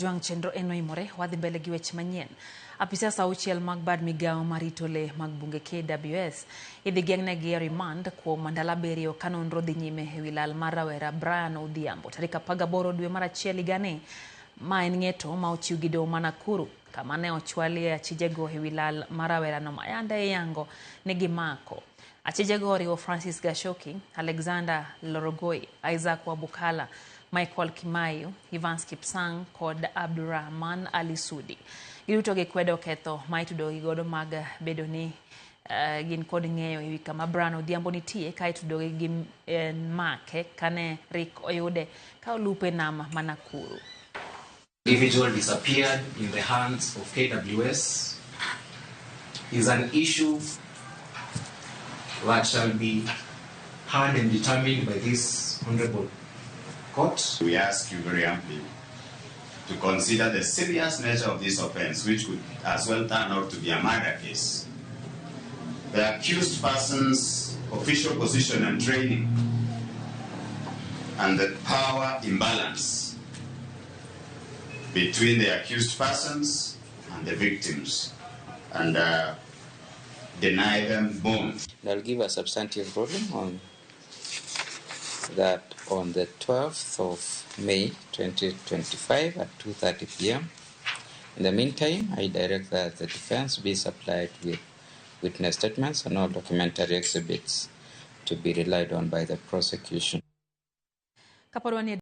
Jwang' chenro en oimore, wadhi mbele gi weche manyien. Apisas auchiel mag bad migawo marito le mag bunge KWS idhi geng'negi e remand kuom ndalo 7 ka nonro dhi nyime ewi lal mar rawera Brian Odhiambo tarik 18 dwe mar achiel higani. Ma en ng'eto ma ochiw gi doho ma Nakuru kama ne ochwalie achijego ewi lal mar rawerano ma yande iyango ni gimako. Achijego oriwo Francis Gashoki, Alexander Lorogoi, Isaac Wabukala, Michael Kimayu, Evans Kipsang kod Abdurrahman Ali Sudi. Giduto gikwedo ketho ma itudogi godo mag bedo ni gin kod ng'eyo ewi kama Brian Odhiambo nitie ka itudogi gi make kane rik oyude ka olupo e nam ma Nakuru. Individual disappeared in the hands of KWS is an issue that shall be heard and determined by this honorable court. We ask you very humbly to consider the serious nature of this offense, which could as well turn out to be a murder case. The accused person's official position and training, and the power imbalance between the accused persons and the victims, and deny them bond. I'll give a substantive ruling on that on the 12th of May 2025 at 2:30 p.m. In the meantime, I direct that the defense be supplied with witness statements and all documentary exhibits to be relied on by the prosecution. Kapod wanie.